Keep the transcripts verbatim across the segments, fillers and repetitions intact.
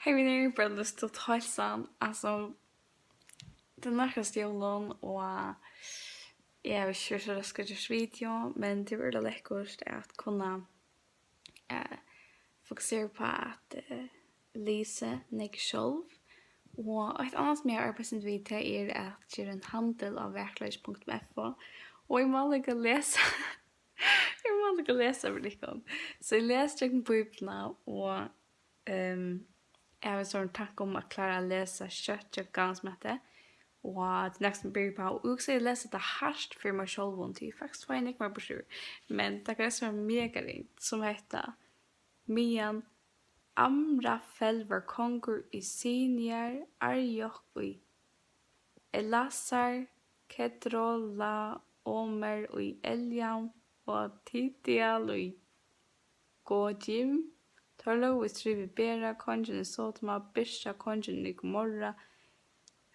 Hey vinir, bara lýst upp heilsan. Altso, tað nærkast jólum, og eg havi ikki verið so rask at gjørt video, men tað er øgiliga lekkurt at kunna eh, fokusera upp á at eh, lesa nógv sjálv. Og eitt annað sum eg havi arbeitt við, tað er at gera ein handil á vakurleiki punktum f o. Og eg má líka lesa, eg má líka lesa fyri tykkum. So eg lesi gjøgnum Bíbliuna, og um, eg havi ein sovorðnan tanka um at klára at lesa skjótt gjøgnum Gamla Testamenti. Og tað er nakað sum eg byrji uppá, og eg hugsi, eg lesi tað hart fyri mær sjálvum, tí eg faktiskt fái nógv meira burturúr. Men tað kann eisini vera mega ringt, sum hetta: Meðan Amrafel var kongur í Sinear, Arjok í Elasar, Kedorlaomer í Elam og Tidal í Goim. Teir lógu í stríð við Bera, kongin í Sodoma, Birsa, kongin í Gomorra,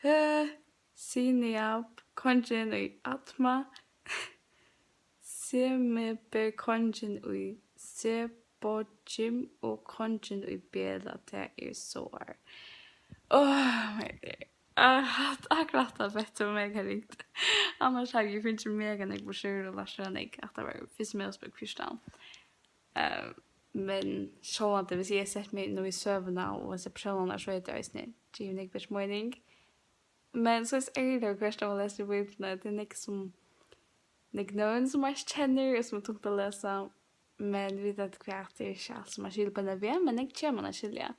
Hø, Sineab, kongin í Adma, Semeber, kongin í Seboim og kongin í Bela, tað er Soar. Áh, men tað er, ah, hatta, akkurát hatta var mega ringt. Annars havi eg fingið mega nógv brosyr og lært sera nógv. Hatta var fyrst Mosebók fjúrtan. Eh, men sjálvandi, hvis eg seti meg inn í søguna og hesar persónarnar, so er tað eisini givið nógv betri meining. Men so er tað, viss tú hevur lesa í Bíbliuni, tað er nógv sum, nógv nøvn sum man ikki kennir, og sum er tungt at lesa. Men vit vita hvat, tað er ikki alt sum man skilir beinanvegin, men nógv kemur man at skilja.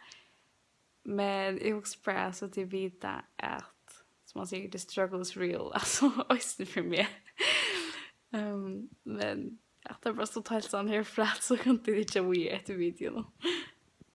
Men eg hugsi bara, so tit vita, at, sum man sigur, the struggle is real, altso, eisini fyri meg. Um, men ja, tað er bara stutt heilsan herfrá, so kunnu tit hyggja víðari eftir videoini.